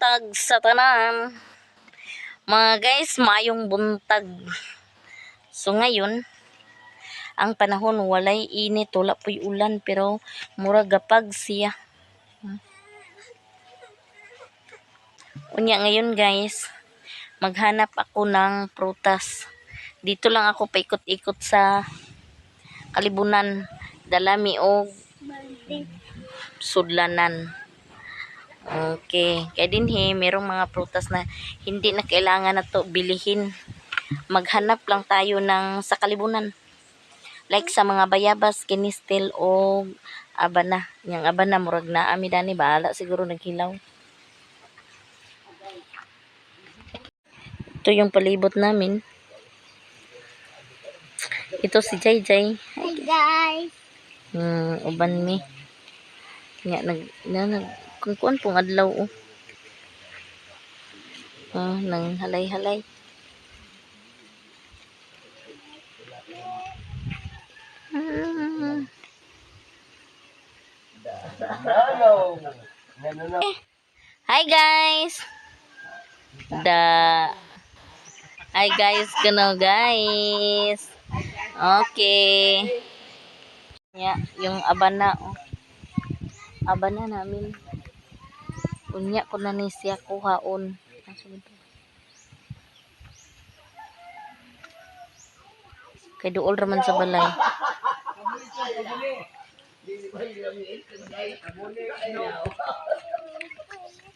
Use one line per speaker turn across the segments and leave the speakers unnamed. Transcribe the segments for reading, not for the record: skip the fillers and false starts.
Buntag sa tanan. Mga guys, maayong buntag. So ngayon, ang panahon walay init, wala po'y ulan, pero mura gapag siya. Unya ngayon, guys, maghanap ako ng prutas. Dito lang ako paikot-ikot sa kalibunan. Dala mi og sudlanan. Okay. Kaya dinhi, merong mga prutas na hindi na kailangan na to bilihin. Maghanap lang tayo ng sa kalibunan. Like sa mga bayabas, kinistil o abana. Yang abana, murag na ami dani, bahala siguro naghilaw. Ito yung palibot namin. Ito si Jay Jay.
Hi, guys.
Uban mi. Nga nag na, nag kung kuan pong adlaw oh. Ah, nang halay-halay. Hi, guys. Da. Hi, guys, kuno, guys. Okay. Ya, yung abana oh. Abana namin. Unya ko na ni siya kuhaon. Asa ba to? Kay duol raman sa balay.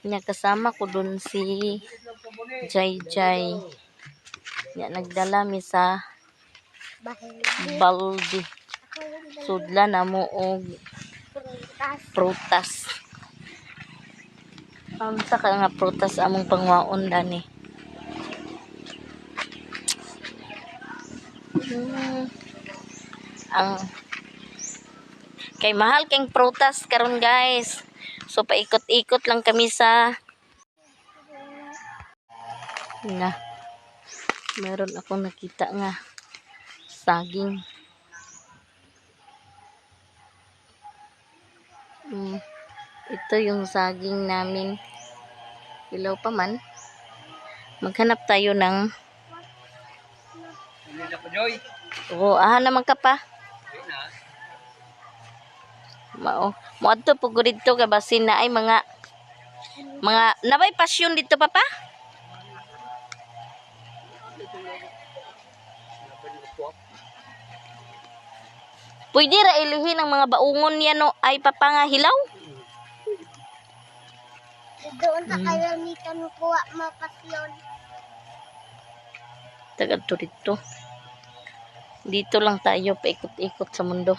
Nya kasama ko dun si Jai Jai. Nya nagdala mi sa balde. Sudla na mo og
Prutas.
Prutas. Unsa ka nga prutas among pangwaon dani? Ang kay mahal kang prutas karon, guys. So paikot-ikot lang kami sa na meron akong nakita nga saging. Ito yung saging namin. Ilaw pa man. Maghanap tayo ng Oo, aha naman ka pa. Mao. Moadto po ko didto kay basin na ay mga nabay pasyon dito, papa? Pwede ra ilihin ang mga baungon niya no ay papa nga hilaw?
Doon sa kalamitan kuha mapasyon.
Tagad to dito. Dito lang tayo paikot-ikot sa mundo.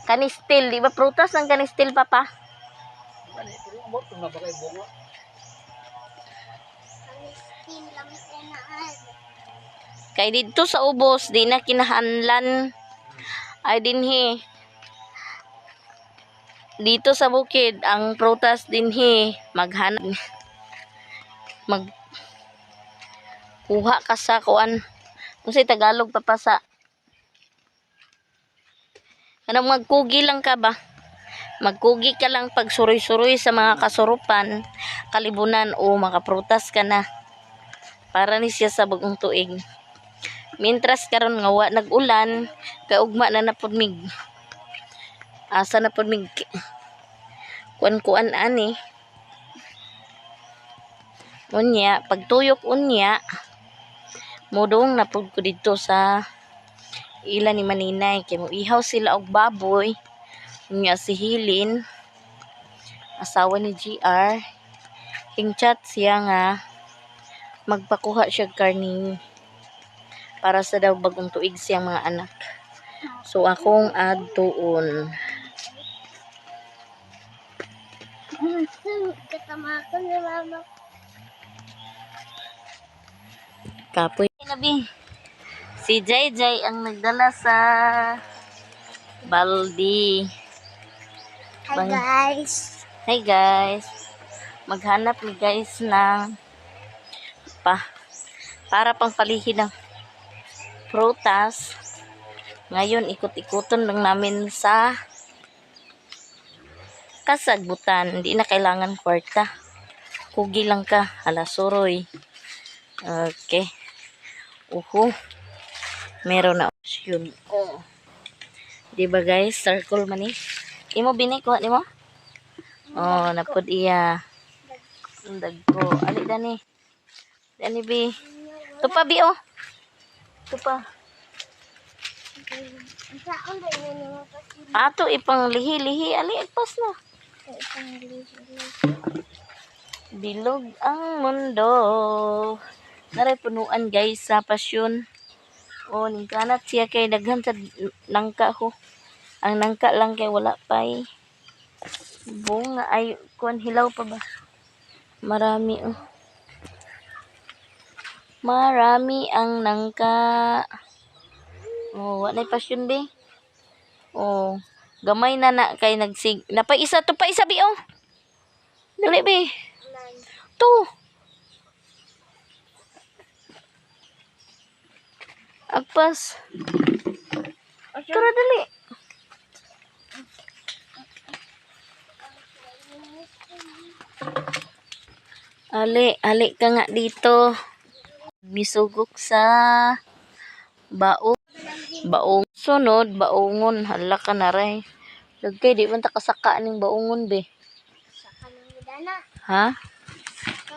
Kanistil, di ba prutas ang kanistil, papa?
Kamiskin lang naan.
Kay didto sa ubos, di na kinahanlan. Ay dinhi. Dito sa bukid, ang prutas dinhi, maghanap mag kuha ka sa kuan. Unsay Tagalog, papa, sa kanang magkugi lang ka ba? Magkugi ka lang pag suroy-suroy sa mga kasurupan, kalibunan o makaprutas ka na. Para ni siya sa bagong tuig. Mintras karon nga wa nag-ulan, kay ugma na napud mig. Asa na pud mig kuan-kuan ani. Unya, pagtuyok unya, mudong na pud ko didto sa ila ni Maninay kay moihaw sila og baboy. Unya si Hilin, asawa ni GR, hing-chat siya nga magpakuha siya karne para sa daw bagong tuig siyang mga anak. So akong adtuon.
Kasama ko ni mama.
Kapoy nabi. Si Jay Jay ang nagdala sa baldi.
Hi,
Bang-
guys.
Hi, guys. Maghanap mi, guys, ng pa para pang palihin ng prutas. Ngayon ikot-ikuton lang namin sa kasagbutan. Hindi na kailangan kwarta. Kugi lang ka. Hala, suroy. Okay. Uhu. Meron na option. Oh. Di ba guys? Circle man ni. Imo bini kuha nimo? Oh, napod iya. Ang dagko. Ali dani. Dani bi. Tupa bi oh. Tupa.
Ang saon ba yun yung pasyon?
Ato ipang lihi-lihi ali agpas na.
Itong lihi.
Bilog ang mundo. Naray punuan guys sa pasyon. O ning kanat siya kay daghan sa nangka ko. Ang nangka lang kay wala pa eh. Bunga ay kuan hilaw pa ba? Marami oh. Marami ang nangka. Oh, wa nay pasyon di. Oh, gamay na na kay nagsig. Napay isa to pa isa bi oh. Dali bi.
Man.
To. Agpas. Tara dali. Ali, ali ka nga dito. Misugok sa bao. Baong sunod, baungon. Hala ka na ray. Lagkay, di man ta kasaka ning baungon be.
Sa kanang gidana.
Ha?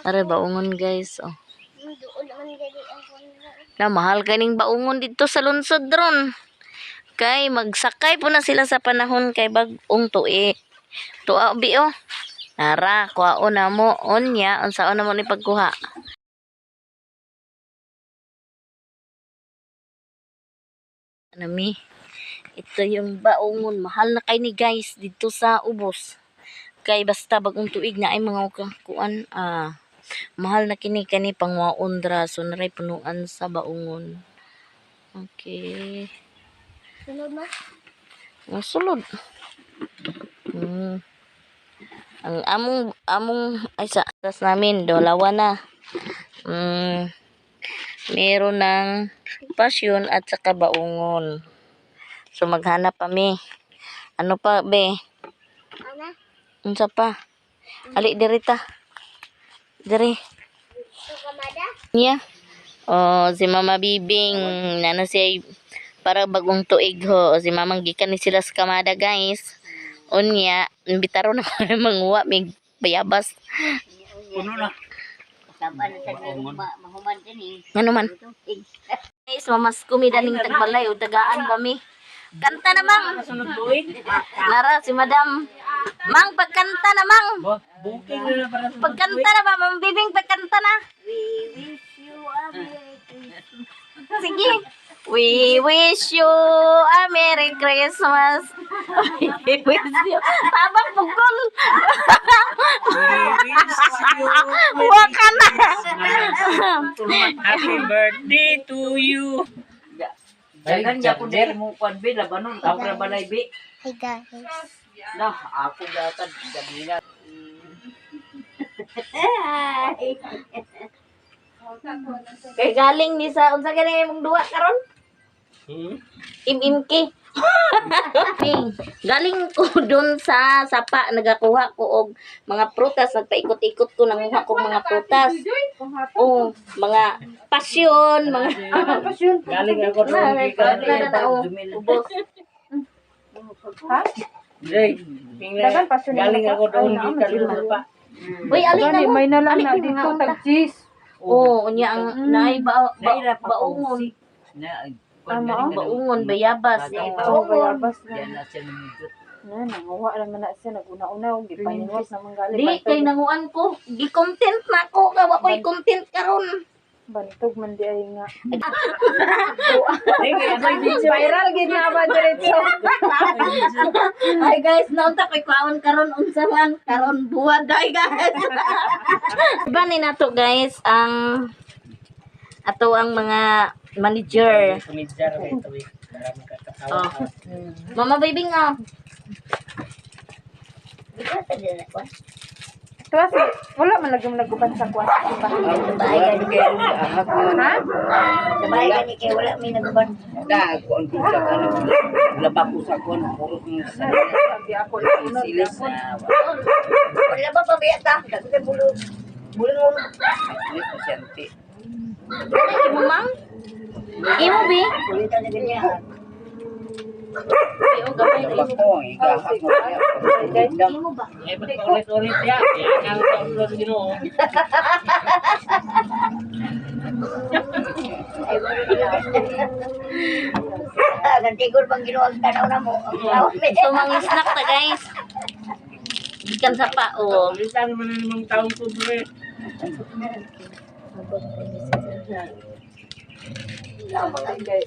Are baungon guys. Oh.
Doon naman gali ang kuno.
Na mahal kaning baungon dito sa lungsod ron. Kay magsakay po na sila sa panahon kay bag-ong tuig. Tuwa bi oh. Nara, kuhaon na mo unya unsaon na mo ni pagkuha. Nami. Ito yung baungon mahal na kay ni guys dito sa ubos. Kay basta bagong tuig na ay mga kuan ah mahal na kini kani pangwaon dra so naray punuan sa baungon. Okay.
Sunod na.
Ang sulod. Ang among among ay sa tas namin dalawa na. Mm. Meron ng pasyon at saka baungon. So maghanap kami. Ano pa be?
Ana.
Unsa pa? Ali diri ta. Diri.
Ito kamada.
Niya. Oh, si Mama Bibing, nana siya para bagong tuig ho. O, si Mamang gikan ni sila sa kamada, guys. Unya, bitaro na ko manguwa mig bayabas.
Puno na.
Ngano man? Guys, mamas kumi daning tagbalay o tagaan ba mi? Kanta na mang.
Sunod tuig.
Nara si Madam. Mang pagkanta na mang.
Ba, booking na na para sa
Pagkanta na ba, Ma'am Bibing, pagkanta na.
We wish you a Merry Christmas.
Sige. We wish you a Merry Christmas. We wish you. Tabang pugol.
We wish you
Huwag ka na.
Happy birthday to you.
Dagan niya ko diri mo kwan be labanon ako ra balay be.
Hi guys.
Na ako gatad gamina.
Kay galing ni sa unsa gani imong duwa karon?
Hmm?
Imimki. Bing, galing ko dun sa sapa nagakuha ko og mga prutas nagpaikot-ikot ko nanguha ko mga prutas. Oh, mga pasyon, mga
Galing ako doon.
Na,
gikan
na, na, na, oh, ubos.
Dre, tingnan. Galing ako doon gikan sa pa.
Uy, alin na mo.
May na lang
Alin
na
yung
dito
mga unta?
tag cheese.
Oo, unya ang naay ba, ba,
Naira pa
baungon.
Na
Tama, oh.
Baungon, bayabas.
Oo, bayabas na.
Yan na siya namudot.
Na nanguha lang man na siya naguna-una og gipaninwas naman gali.
Di kay nanguan ko, gi-content na ako, kawa ko'y content karon.
Bantog man di ay nga.
Dre, kaya ako'y video.
Viral gid na ba diretso.
Ay guys, naunta ko'y kwaon karon unsa man karon buwad ay guys. Iba ni nato guys ang ato ang mga manager.
Kumidjar ba ito eh. Para makakatawa.
Oh. Mama Bibing oh.
Klase, wala man lagi mo naguban sa kwan.
Ahak na.
Ha?
Sabay gani kay wala may naguban. Da ko ang sa ano. Laba ko sa kon puro ng sa
Sabi ako
silis na.
Wala ba pabiyata? Dagdag bulo.
Buling mo. Hindi ko siyante.
Imo mang? Imo bi?
Ulitan na ganyan.
Ay, o gamay
Labak ko, ang igahak mo kaya.
Imo ba?
Eh, ba't paulit-ulit ya? Kaya nga ang ulo sa Ginoo.
Gantigor bang ginawa ang tanaw na mo? Ang tao may
So mga snack ta guys. Gikan sa pa o.
Ulitan mo na limang taong pobre.
Kay may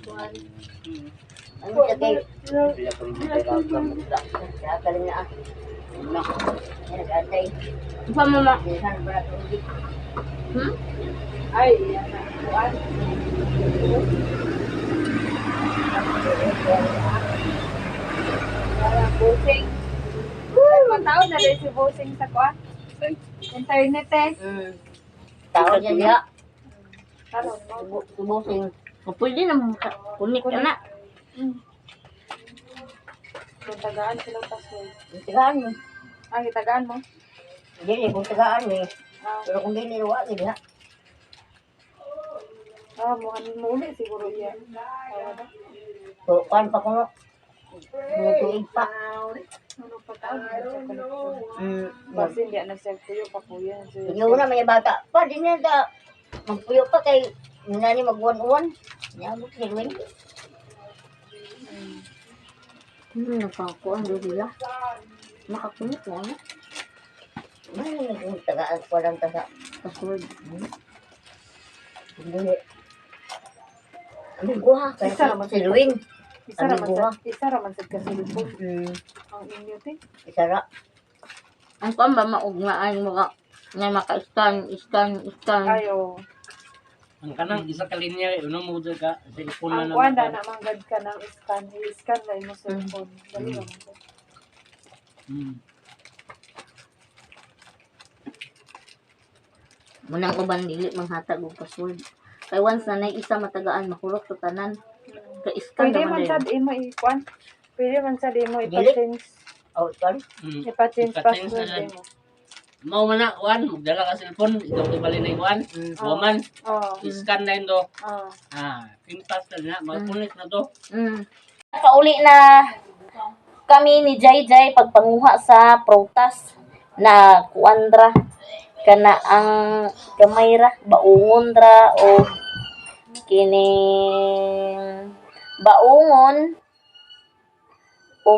kuan.
Ano siya kay?
Bila ko rin dito.
Kakaling na ako.
Na.
Nag-antay.
Pa mama.
Minsan ba ito hindi?
Hmm?
Ay, yan na. Kuan. Parang bossing. Ay, pataw na rin si bossing sa kuan. Internet eh.
Tao niya niya.
Karon mo.
Subusing.
O, pwede na kunik na na.
Kung tagaan sila password.
Tagaan mo.
Ah, tagaan mo.
Hindi, kung tagaan mo.
Ah,
Pero kung hindi, wala niya.
ah mo ano mo uli siguro iya. Tawa ba?
So, kuhan pa ko no. Mga tuig pa.
Ano pa tao na siya connection.
Mm.
Basin di na siya kuyo pa kuya.
Hindi na may bata. Pa, di na ta. Magpuyo pa kay nani magwan-uwan. Niabot ni Gwen.
Nakakuan do sila. Makakunik mo ano?
Ano kung tagaan ko lang ta sa
Password.
hindi. Amigo ha, kay
Isa naman
si Luwin.
Isa ra man
Amigo
sa
ha.
isa ra man sad ka cellphone. Ang inyo te.
Isa ra.
Ang kuan ba maugmaan mo ka nga maka-scan, scan, scan.
Ayo.
Ang kanang isa ka linya, uno mo dyan ka, cellphone na
Ang kuan
naman.
na manggad ka ng scan, i-scan na imo cellphone. Dali ra man sad.
Munang uban dili manghatag og password. Kay once na nay isa matagaan makurot sa tanan. Kay scan
Pwede
naman
man
dayon.
sad imo i-kuan. Pwede man sad imo
Dili.
ipa-change,
Oh, sorry.
Ipa-change
Ipa-change
password
na lang.
imo.
Mao man na, Juan, magdala ka cellphone, ikaw kay bali na Juan. Waman,
Oh,
iscan na yun do.
oh.
Ah, impas na na, magpunik na to.
Pauli na kami ni Jai Jai pagpanguha sa prutas na kuandra kana ang gamay ra baungon ra o kining baungon o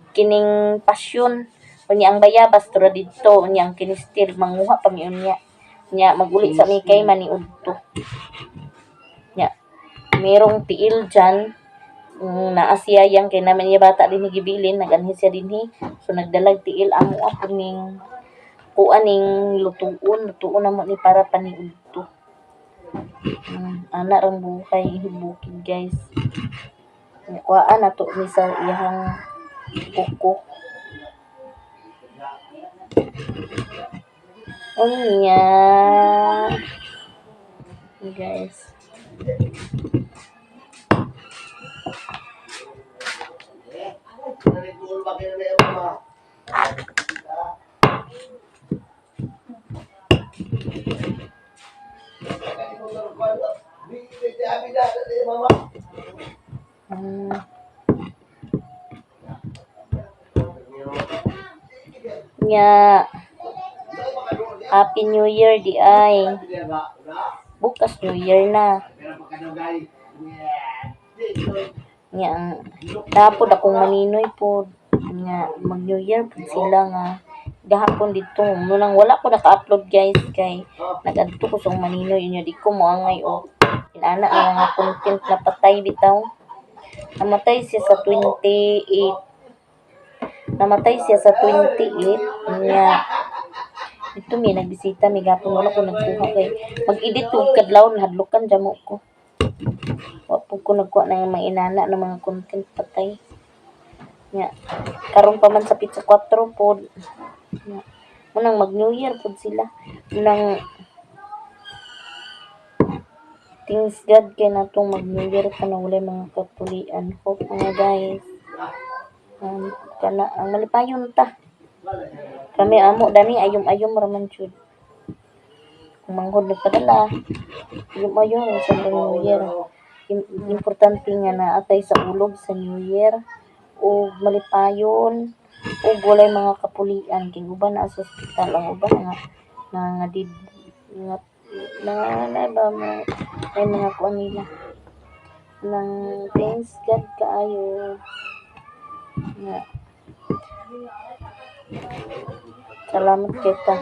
kining pasyon unya ang bayabas tura didto unya ang kinistil manguha pa mi unya nya maguli sa mi kay maniudto nya merong tiil dyan naa siya yang kay naman niya bata din gibilin naganhi siya dinhi so nagdalag tiil amo ako ning kuan ning lutuon lutuon namo ni para paniudto. Ana rang buhay bukid guys. Kuhaan na to ni sa iyahang kuko. Unya guys. Nya Happy New Year di ay. Bukas New Year na. Nya napod akong maninoy pod. Nya mag New Year pod sila nga gahapon didto munang wala ko naka-upload guys kay nagadto ko sa maninoy unya di ko moangay og inana nga mga content na patay bitaw. Namatay siya sa 28. Namatay siya sa 28 nya ito mi nagbisita mi gapon wala ko nagkuha kay mag-edit og kadlawon nahadlokan jamo ko. Wa pud ko nagkuha ng mga inana ng mga content patay. Nya karon pa man sa pizza 4 pod. Nya munang mag New Year pod sila. Munang thanks God kay natong mag New Year pa na walay mga kapulian. Hope mga guys. Kana ang malipayon ta. Kami amo dani ayom-ayom ra man jud. Kung manghod nagpadala, ayom-ayom sa New Year. Importante nga naa tay sa ulog sa New Year ug malipayon ug walay mga kapulian kay uban naa sa ospital, ang uban nga nga did nga na, na ba may mga kuan nila nang thanks God kaayo nga salamat kita.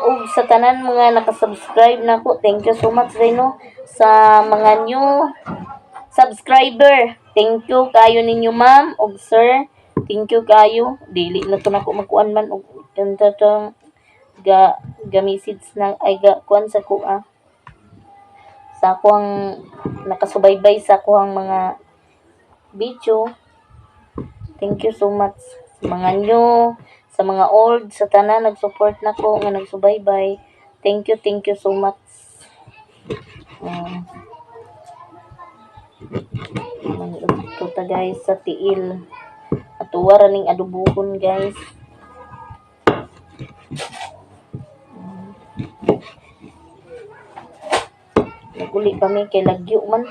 Ug sa tanan mga naka-subscribe nako, thank you so much din, no, sa mga new subscriber. Thank you kayo ninyo, ma'am ug sir. Thank you kayo. Dili na to nako magkuan man og kanta to ga ga message na ay ga kuan sa kuha sa akuang nakasubaybay sa akuang mga video. Thank you so much sa mga new, sa mga old, sa tanan nag-support nako nga nagsubaybay. Thank you so much. Mangudto ta, guys, sa tiil. Atuwa ra ning adobohon, guys. Naguli pa mi kay lagyo man.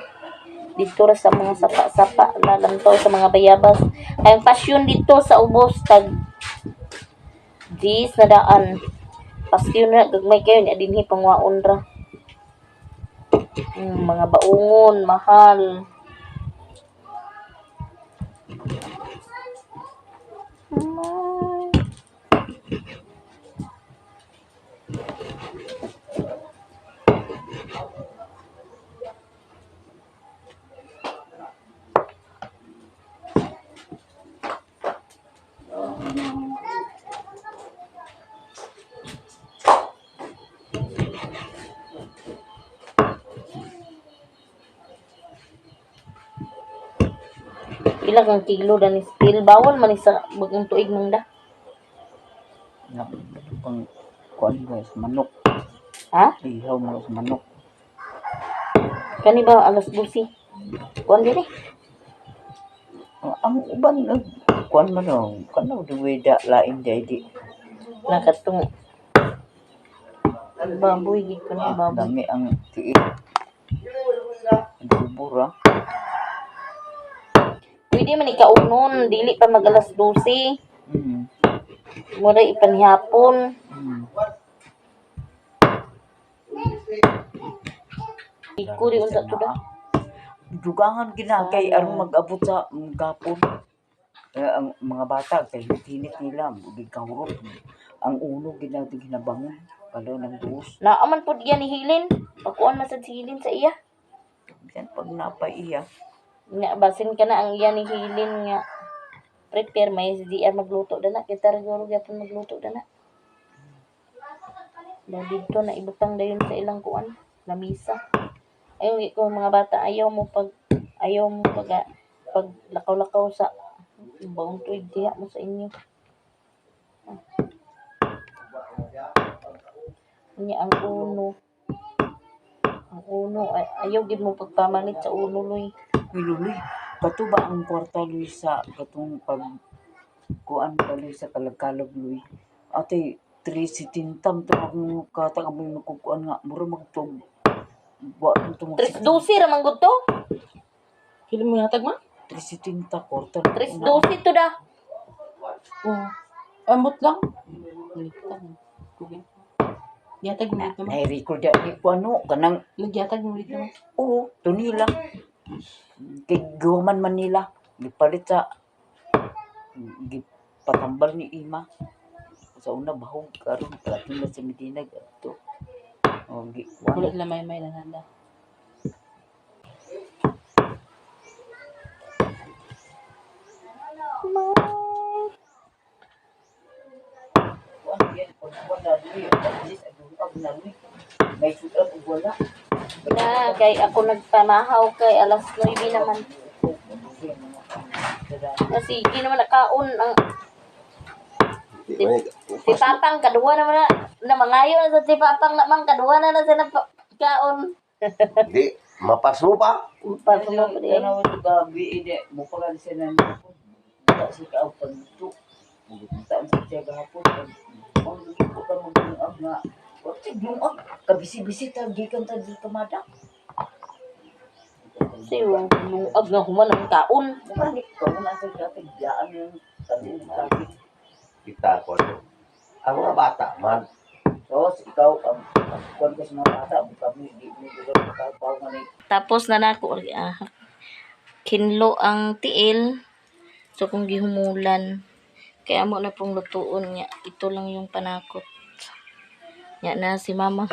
Dito ra sa mga sapa-sapa, lalantaw sa mga bayabas. Ay, ang pasyon dito sa ubos tag dis na daan. Pasyon na gagmay kayo ni dinhi pangwaon ra. Mga baungon, mahal. May. Pila kang kilo dani still bawal man ni sa bagong tuig mangda.
Na, pang kuan, guys, manok.
Ha?
Ihaw mo sa manok.
Kani ba alas 12? Kuan diri.
Ang uban nag kuan man oh, kano duweda lain day di.
Nakatong baboy gid ko ni baboy.
Dami ang tiil. Dubura.
Pwede man ikaunon, dili pa mag alas 12. Mura ipanihapon. Iko di unta to da.
Dugangan gina kay aron mag-abot sa gapon. Eh, ang mga bata kay tinit nila gikahurot. Ang ulo gina ginabangon kalo ng duos.
Naaman pud iya ni Hilin. Pagkuan man sad si Hilin sa iya.
Bisan pag napaiya.
Nga basin ka na ang iya ni Hilin nga prepare may SDR magluto dana kita ra guro gyapon magluto dana. Da didto na ibutang dayon sa ilang kuan lamisa. Ayaw ko mga bata, ayaw mo pag pag lakaw-lakaw sa baong tuig diha mo sa inyo. Unya ang uno. Ang uno ay, ayaw gid mo pagpamalit sa uno, loy.
Uy, Luloy, kato ba ang kwarta, Luy, sa katong pag kuan pa, Luy, sa kalagkalag, Luy? Ate, 3.70 to akong katang amoy magkukuan nga mura magtog. Wa to mo.
3.12 ra man gud to.
Kilo mo natag ma?
3.70 kwarta.
3.12 to da.
Oo. Ambot lang. Nalitan. Kugi. Gihatag mo dito ma.
Ay, record ni kuan no kanang
Nagyatag mo dito ma.
oo, tunila. Kay Guman Manila, gipalit sa gipatambal ni Ima. Sa una bahog karon karon na sa Medina adto. Oh, gi
Wala
kuan.
sila may lananda.
Kuan yan, pag kuan na luy, at least ag na luy. May sulat ug wala.
Na kay ako nagpamahaw kay alas 9 naman. Kasi di naman nakaon ang si Papang kaduwa naman na na mangayo na sa si Papang na mang kaduwa na na sa kaon.
Di, mapaso pa.
Paso mo pa di.
Tanaw ito gabi, hindi. Mupagal siya na. Wala siya ka pagluto. Saan siya gahapon. Ang ko ka maglungag nga. Wala lungag. Kabisi-bisi ta gikan ta dito kamada.
Siyo, lungag nga human ang taon.
Balik ko na sa dati biyaan yung tabi tabi.
Kita ko ano. Ang mga bata man,
Tapos ikaw ang kuan ko sa mga bata, kami di mo lugar ka nga ni
Tapos na nako kinlo ang tiil. So kung gihumulan, kaya mo na pong lutuon niya. Ito lang yung panakot. Nya na si mama.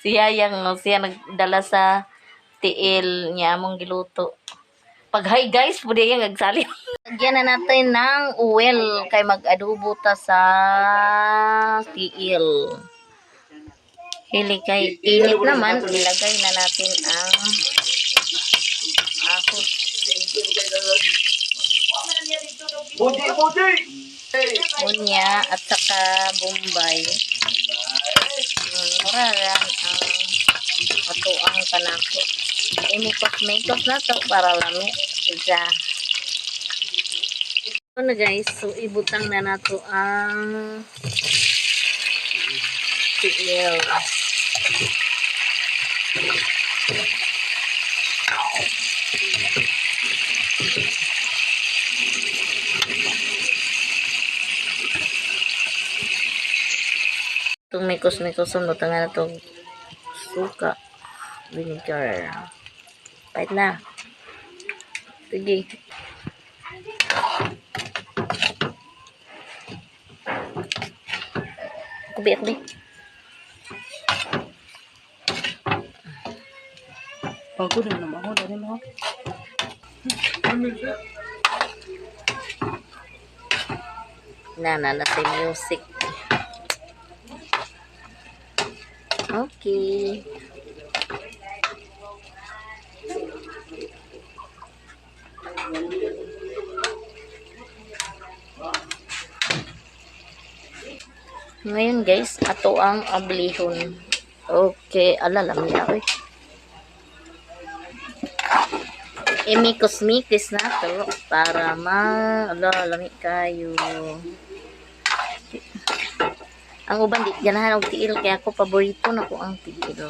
Siya yang no, siya nagdala sa tiil niya among giluto. Pag hi guys, pwede yung agsali. Lagyan na natin ng oil kay mag-adobo ta sa tiil. Hili kay init naman, ilagay na natin ang ahos.
Buji, buji!
Unya at saka Bombay. Mura lang ang ato ang panako. Imikos-mikos na to para lami siya. Ito na guys, so ibutang na nato ang tiil. Itong mikos-mikos ang butang na itong suka, vinegar. Pahit na. Sige. Kubi, kubi.
Bago na naman ako, dali mo.
Na, na, na sa music. Okay. Ngayon guys, ato ang ablihon. Okay, ala lami na oy. Imikos-mikis na to para ma ala lami kayo. Ang uban di ganahan og tiil kaya ako paborito na ko ang tiil.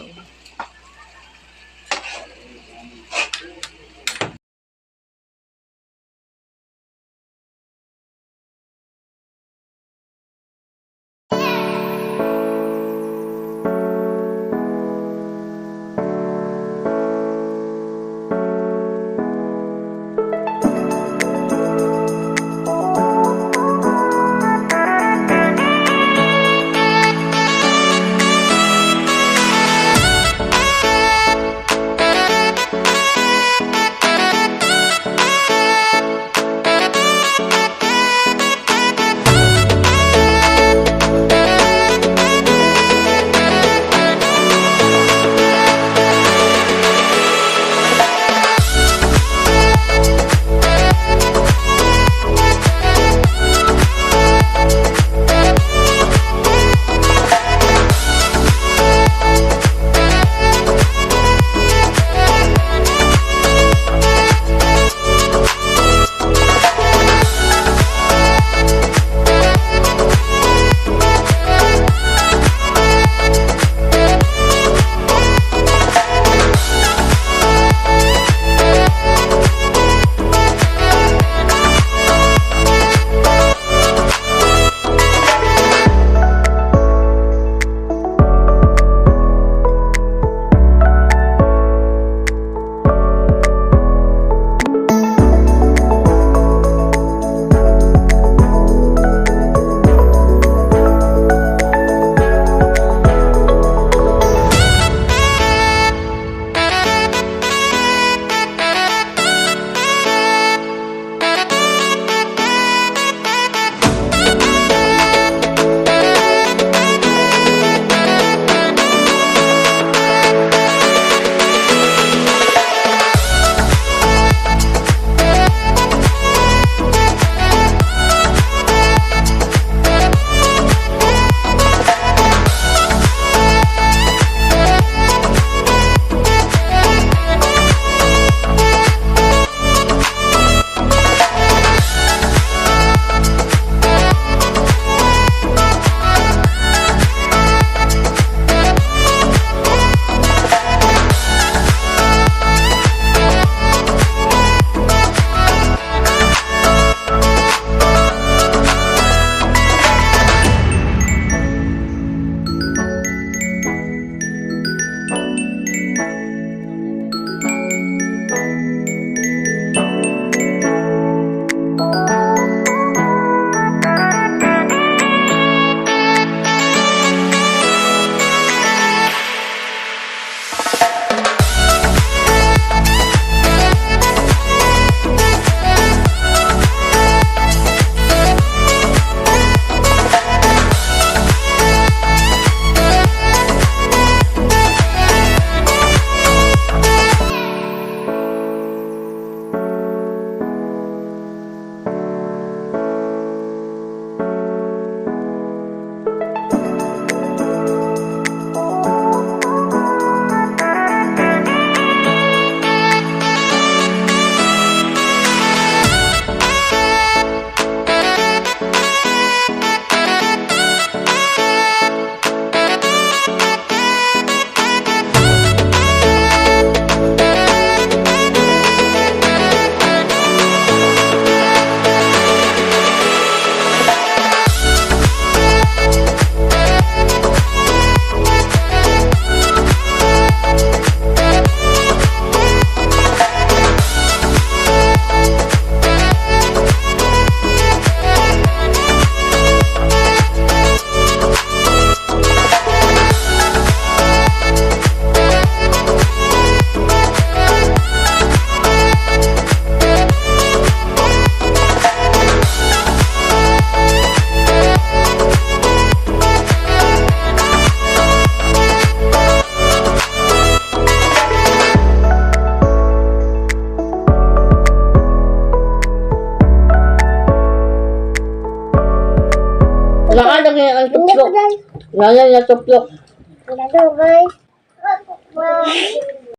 Naa na ang tuplok. Naa na tuplok.
Bye.